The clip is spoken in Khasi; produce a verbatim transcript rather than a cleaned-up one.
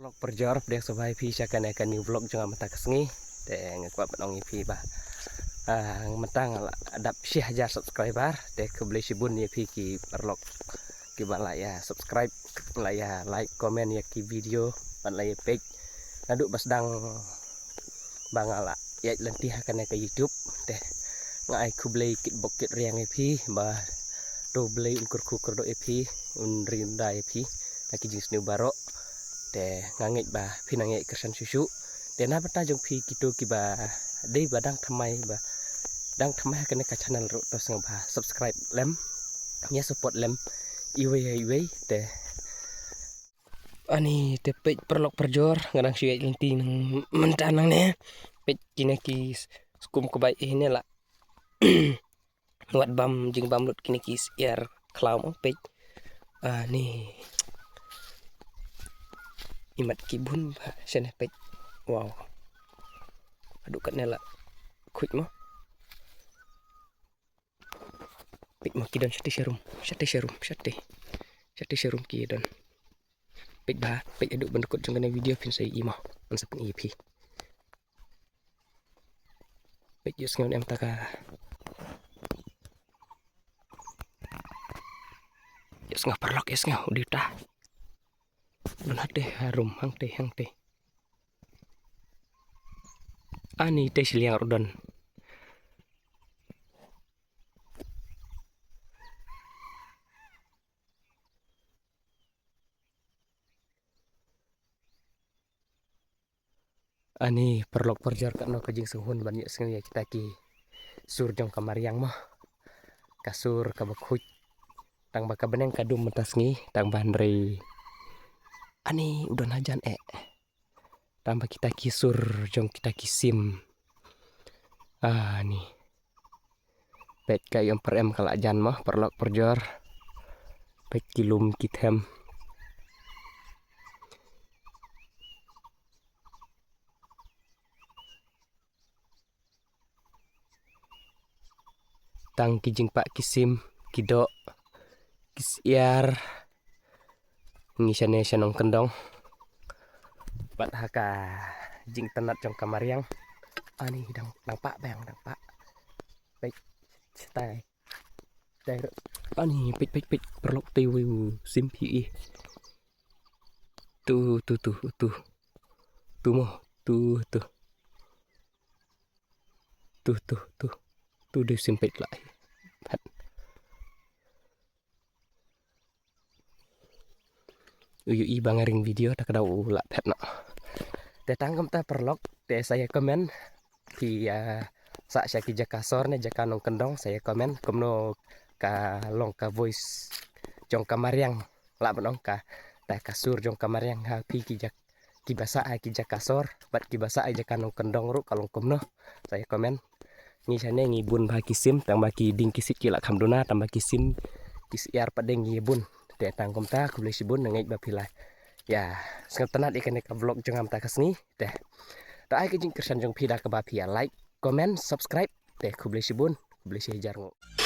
Vlog pyrjor, pdiang sngewbha ïa phi sha kane ka new vlog jong nga mynta ka sngi. Te nga kwah ban ong ïa phi ba, ah, mynta nga la dap shi hajar subscriber. Te khublei shibun ïa phi ki paralok kiba la ïa subscribe, la ïa like, comment ïa ki video, bad la ïa peit. Naduh ba sdang ba nga la ïaid lynti ha kane ka YouTube. Te nga ai khublei kitbok kitrwiang ïa phi, ba to Blei un kyrkhu kyrdoh ïa phi, un ri un da ïa phi ha ki jingsniew baroh. Te nga ngeit ba phin nang ïaid kyrshan shuh shuh. Te na bynta jong phi kito kiba dei ba dang thymmai, ba dang thymmai ha kane ka channel ruh, to sngewbha subscribe lem, ïa support lem iwei ïa iwei. Te ani te peit paralok pyrjor, nga dang shu ïaid lynti nang mynta nangne. Peit kine ki s-, skum kaba ïeh ne la. Wat bam, jingbam lut kine ki syiar khlaw mo, peit. Ani. Imat ki bun ba shane, peit. Wow. Haduh katne la khuid mo. Peit mo ki don shate sharum, shate sharum, shate. Shate sharum ki don. Peit bha, peit haduh ban dkut jong kane video phin sa ïohi mo. Ngan sa pyni ïa phi. Peit, ïohsngew ne em ta ka. Ïohsngew paralok, ïohsngew, u dei uta. Don hangte harum, hangte, hangte. Ani te shiliang ruh don. Ani paralok pyrjor, katno ka jingsngew hun ban ïohsngew ïa kita ki sur jong ka mariang mo. Ka sur kaba khuid. Tang ba ka bneng ka dum mynta sngi, tang ba hynrei. Ani u don hajan eh. Tang ba kita ki sur jong kita ki sim. Ani. Peit ka ïom pyrem ka la jan mo, paralok pyrjor. Peit ki lum ki them. Tang ki jingpah ki sim, ki doh, ki syiar. Ngi shane sha nongkyndong. Bad ha ka jingtynnat jong ka mariang. Ani dang, dang pah bang, dang pah. Peit, shatai. Shatai. Ani peit, peit, peit. Paralok te u sim phi ïohi. Tu, tu, tu, tu. Tu mo, tu, tu. Tu, tu, tu. Tu dei sim peit lah. Phet. U ïohi ba nga ring video, ta ka daw u lah phet noh. Te tang kumta paralok, te sa ïa comment. Phi, ah, sah sha ki jaka sor ne jaka nongkyndong, sa ïa comment kumno ka long ka voice jong ka mariang. Lah ban ong ka, ta ka sur jong ka mariang ha phi ki jak-, kiba sah ha ki jaka sor bad kiba sah ha jaka nongkyndong ruh ka long kumno. Sa ïa comment. Ngi shane ngi bun bha ki sim, tang ba ki dieng ki siej ki la kham duna, tang ba ki sim ki syiar pat de ngi bun. Te tang kumta, khublei shibun, nga ngeit ba phi la ïa sngewtynnat ïa kane ka vlog jong nga mynta ka sngi. Te to ai ka jingkyrshan jong phi da kaba phi ïa like, comment, subscribe. Te khublei shibun, khublei shi hajar nguh.